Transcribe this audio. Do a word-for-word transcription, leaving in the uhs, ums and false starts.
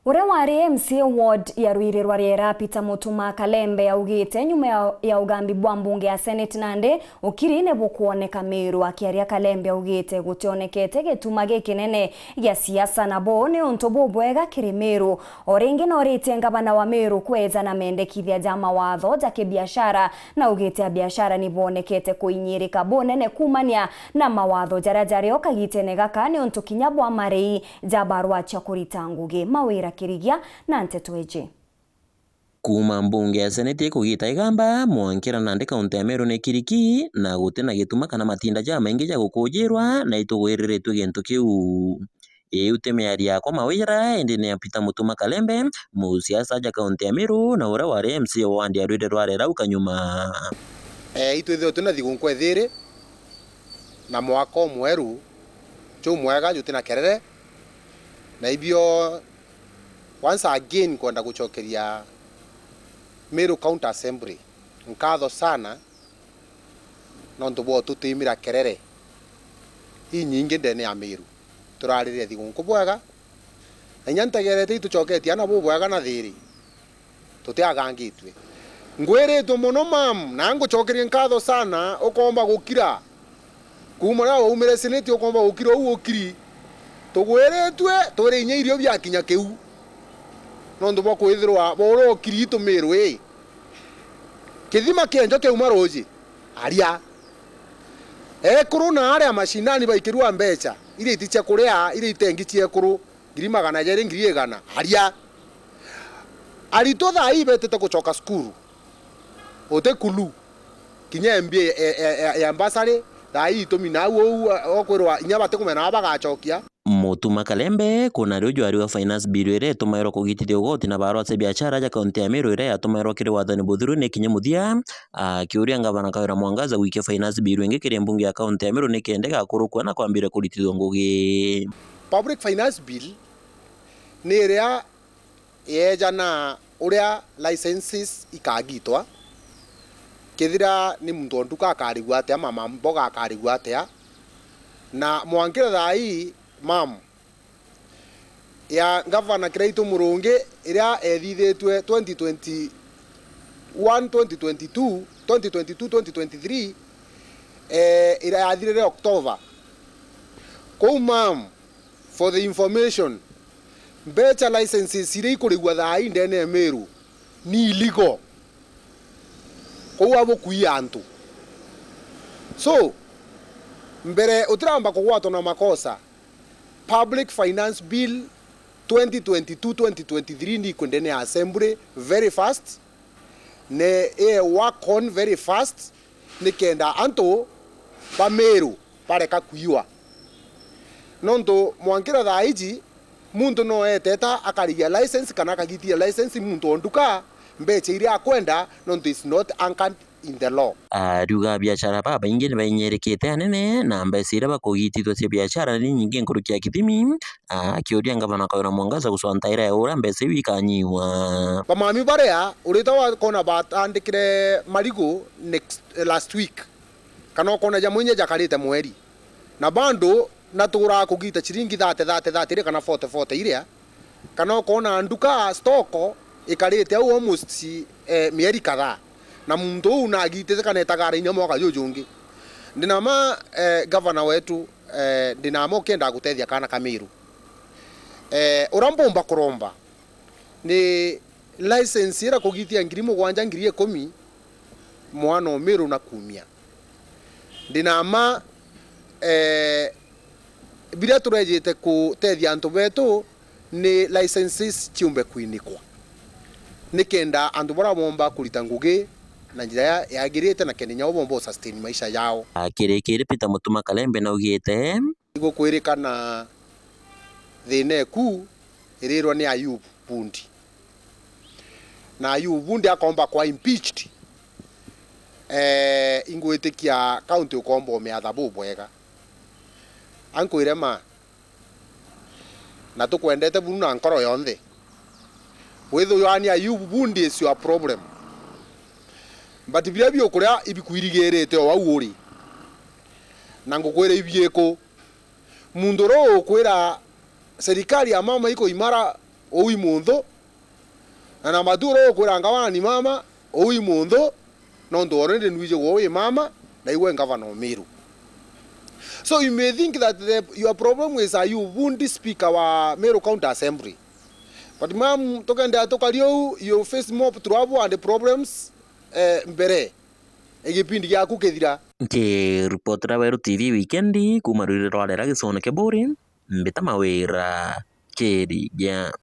Uria wari M C A ward ya Rwiri rwa Riera, Peter Mutuma Kalembe, augite nyuma ya, ya ugambi bwa mbunge ya Senate nandi ukiri ni bukwoneka Meru. Akiaria, Kalembe augite gutionekete gituma gikinene gia siasa, na buu ni untu bubwega kiri Meru. O ringi, noritie ngavana wa Meru kweja na mendekithia ja mawatho ja kibiashara, na augite abiashara ni bonekete kuinyirika bunene kuumania na mawatho jaria jario kagitene gaka, niuntu kinya bwa marii ja barua cia kurita ngugi. Mawira Kirigia na nteto iji. Kuuma mbunge ya Seneti kugita igamba, mwankira nandi kaunti ya Meru ni kiriki, na guti na gituma kana matinda jamaingi ja gukujirwa, na itugwiriritue gintu kiu. Iu ti miario yakwa Mawira, indi ni ya Peter Mutuma Kalembe, musiasa ja kaunti ya Meru, na uria wari M C A wa ward ya Rwiri rwa Riera au kanyuma. Eh, itwithirwe twina thigunkuu ithiri na mwaka umweru, jumwega juti na kerere, na ibio once again kwenda gucokeria Meru County Assembly nkatho sana nontu bwa ututimira kerere inyingi ndene ya Meru. Turaririe thigunkuu bwega, na inya ntegerete itucoketie ana bubwega na thiri. Tutiagangitue. Ngwiritwe mono, mam, na ngucokerie nkatho sana, ukomba gukira. Kuuma riria waumire Senate, ukomba gukira uu ukiri. Tugwiritue, twire inya irio biakinya kiu. Nontu bwa kwithirwa bwa uria ukiri itu Meru ii. Kithima kia njo kiauma ruuji, aria. Ekuru na aria mashinani baikirua mbecha, iria iti cia kuria, iria itengi cia ekuru, ngiri magana jeri, ngiri igana, aria. Aritwa thaa ii betite gucoka cukuru, uti kulu. Kinya M B A ya, ya, ya, ya mbasari, thaa ii itumi nau uu, okwirwa inya batikumenya na bagacokia. Mutuma Kalembe, kuna riu jwari wa finance bill iria itumairwa kugitithia ugoti na barua cia biashara ja kaunti ya Meru iria yatumairwa kiri wathani buthuru ni kinya muthia, akiuria ngavana Kawira Mwangaza gwikia finance bill ingi kiri mbunge ya kaunti ya Meru nikenda igakurukua na kwambire kuritithua ngugi. Public Finance Bill ni iria yeejana uria licenses ikagitwa, kethira ni muntu o nduka akarigua atia, mama mboga akarigua atia, na mwankira thaa ii, mam, ya ngavana Kiraitu Murungi iria ethithitue twenty twenty-one, twenty twenty-two, twenty twenty-two, twenty twenty-three, eh, iria yathirire October. Kou, mam, for the information, mbecha licenses iria ikurigua thaa ii ndene ya Meru ni illegal. Kou abukuia antu. So, mbere utiramba kugwatwa na makosa, Public Finance Bill twenty twenty-two twenty twenty-three ni ikwendene ya Assembly very fast, ne e work on very fast, nikenda antu ba Meru bareka kwiwa. Nontu mwankira thaa iji, muntu no eteta akarigia license kana akagitia license muntu o nduka, mbecha iria akwenda, nontu is not anchored in the law. Ariuga abiashara babaingi ni bainyirikite anene na mbecha iria bakugitithua cia biashara ni nyingi nkuruki ya kithimi, akiuria ngavana Kawira Mwangaza gucwanta ira ya uria mbecha iu ikanyiwa. Bamami baria urita wakona batandikire marigu next, last week, kana ukona jamwe inya jakarite mweri, na bado naturaa kugita ciringi thirty, thirty, thirty iria kana forty, forty iria, kana ukona nduka, stoko ikarite au almost, eh, mieri kadhaa, na muntu uu nagitite kana etagara inya mwaka jujungi. Ndina ma, eh, gavana wetu, eh, ndina ma ukienda gutethia kana ka Meru. Eh, uria mbumba kuromba ni license iria kugitia ngiri mugwanja, ngiri ikumi, mwana o Meru na kuumia. Ndina ma, eh, biria turejite kutethia antu betu ni licenses ciumbe kwinikwa, nikenda antu baria bomba kurita ngugi na njira ya, yagirite na kenda inya bo bomba usustain maisha yao. Akirikiri, Peter Mutuma Kalembe naugite, igukwirikana thina eku irirwa ni Ayub Bundi. Na Ayub Bundi akomba kwa impeached, eh, ingwitikia county ukomba umiatha bubwega. Ankwire ma, na tukwendete buru na nkoro yonthe. Withuyani Ayub Bundi is your problem. But biria biukuria ibikwirigirite o au uri. Na ngukwira ibieku. Muntu uria ukwira serikali ya mama iko imara uu i munthu, na na matu uria ukwiranga wana ni mama, uu i munthu, nontu already nwijagwa uu i mama, na igwe ngavana o Meru. So you may think that the, your problem is a you won't speak our Meru County Assembly. But ma'am, tukendea tukari uu, you face more trouble and problems, eh, mbere, igipindi giaku kithira. Nkiripotera Weru T V wikendi, kuuma rwiri rwa Rera gicone kia Buri, mbita Mawira Kirigia.